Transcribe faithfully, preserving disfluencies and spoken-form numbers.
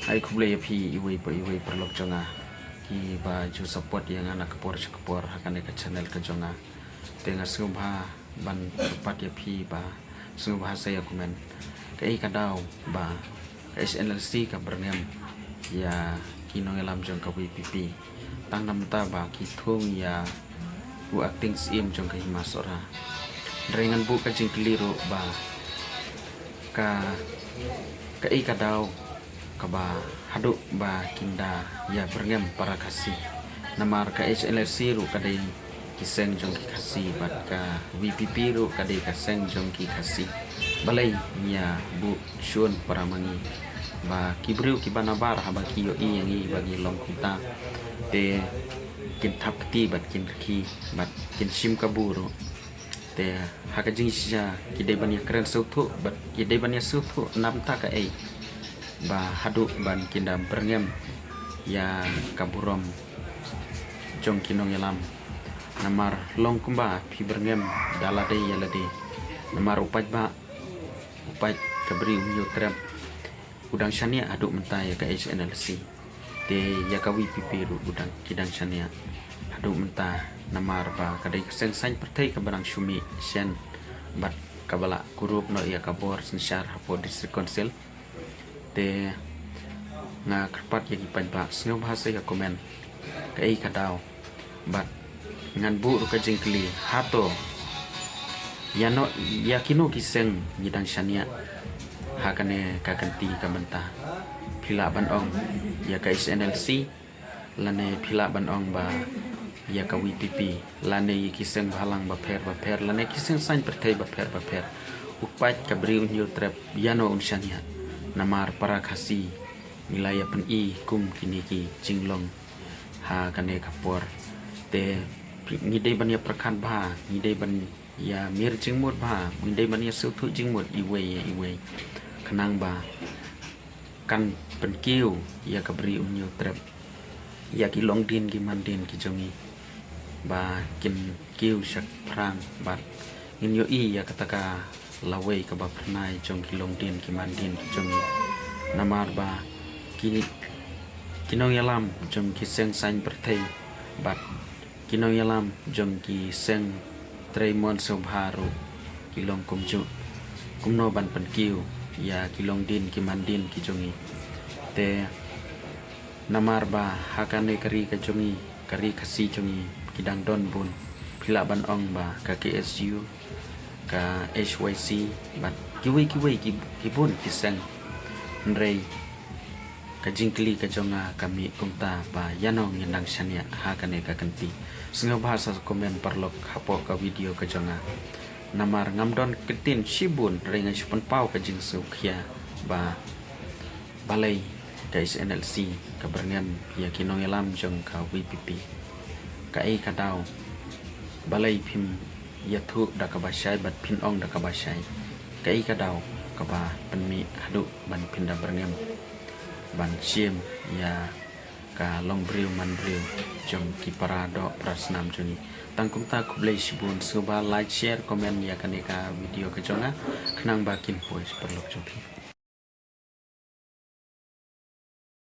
Ai khublei ïa phi iwei pa iwei paralok jong nga, kiba ju support ïa nga na ka por sha ka por ha kane ka channel ka jong nga. Te nga sngewbha ban kyrpad ïa phi ba sngewbha sa ïa comment kaei ka daw ba ka H N L C ka byrngem ïa ki nongïalam jong ka VPP. Tang namar ba ki thung ïa u acting syiem jong ka Hima Sohra. Hynrei ngan buh ka jingkylli ruh ba ka, kaei ka daw kaba haduh ba kin da ïa byrngem para Khasi. Namar ka H N L C ruh ka dei ki seng jong ki Khasi bad ka VPP ruh ka dei ka seng jong ki Khasi. Balei ngi ïa buh shun para ma ngi ba ki briew kiba nabar haba ki ïohi ïa ngi ba ngi long kumta te kin thap kti bad kin rkhie bad kin shim kabu ruh. Te ha ka jingshisha ki dei ban ïa kren sngewthuh bad ki dei ban ïa sngewthuh namar kaei ba haduh ban kin da byrngem ïa ka burom jong ki nongïalam. Namar long kumba phi byrngem da lade ïa lade. Namar u paidbah, u paid ka Bri U Hynñiewtrep u dang shaniah haduh mynta ïa ka H N L C. Te ïa ka VPP ruh u dang, ki dang shaniah haduh mynta namar ba ka dei ka seng saiñ pyrthei kaba dang shu mih shen bad kaba la kurup noh ïa ka bor synshar hapoh District Council. Te nga kyrpad ïa ki paidbah sngewbha sa ïa comment kaei ka daw. Bad ngan buh ruh ka jingkylli, hato ïa no, ïa kino ki seng ngi dang shaniah ha kane ka kynti ka mynta? Phi lah ban ong ïa ka H N L C, lane phi lah ban ong ba ïa ka VPP, lane ïa ki seng bhalang bapher bapher, lane ki seng saiñ pyrthei bapher bapher. U paid ka Bri U Hynñiewtrep ïa no un shaniah? Namar para Khasi ngi la ïa pyni kum kine ki jinglong ha kane ka por. Te ngi dei ban ïa pyrkhat bha, ngi dei ban ïa mir jingmut bha, ngi dei ban ïa sngewthuh jingmut iwei ïa iwei. Khnang ba kan pynkiew ïa ka Bri U Hynñiewtrep, ïa ki longdien ki mandien ki jong ngi ba kin kiew shaphrang bad ngin ïohi ïa kata ka lawei kaba phyrnai jong ki longdien ki mandien ki jong ngi. Namar ba ki, ki nongïalam jong ki seng saiñ pyrthei bad ki nongïalam jong ki seng trei mon sngewbha ruh ki long kumjuh, kumno ban pynkiew ïa ki longdien ki mandien ki jong ngi. Te namar ba ha kane ka ri ka jong ngi, ka ri Khasi jong ngi, ki dang don bun. Phi lah ban ong ba ka KSU, ka HYC bad kiwei kiwei ki, ki bun ki seng. Hynrei ka jingkylli ka jong nga ka mih kumta ba ïa no ngin dang shaniah ha kane ka kynti? Sngewbha sa comment paralok hapoh ka video ka jong nga. Namar ngam don ktien shibun, hynrei nga shu pynpaw ka jingsngewkhia ba balei ka HNLC ka byrngem ïa ki nongïalam jong ka VPP. Kaei ka daw? Balei phim ïathuh da kaba shai bad phin ong da kaba shai? Kaei ka daw kaba pynmih haduh ban phin da byrngem ban shim ïa ka longbriew manbriew jong ki para doh para snam jong ngi? Tang kumta, khublei shibun. Sngewbha like, share, comment ïa kane ka video ka jong nga khnang ba kin poi paralok jong phi.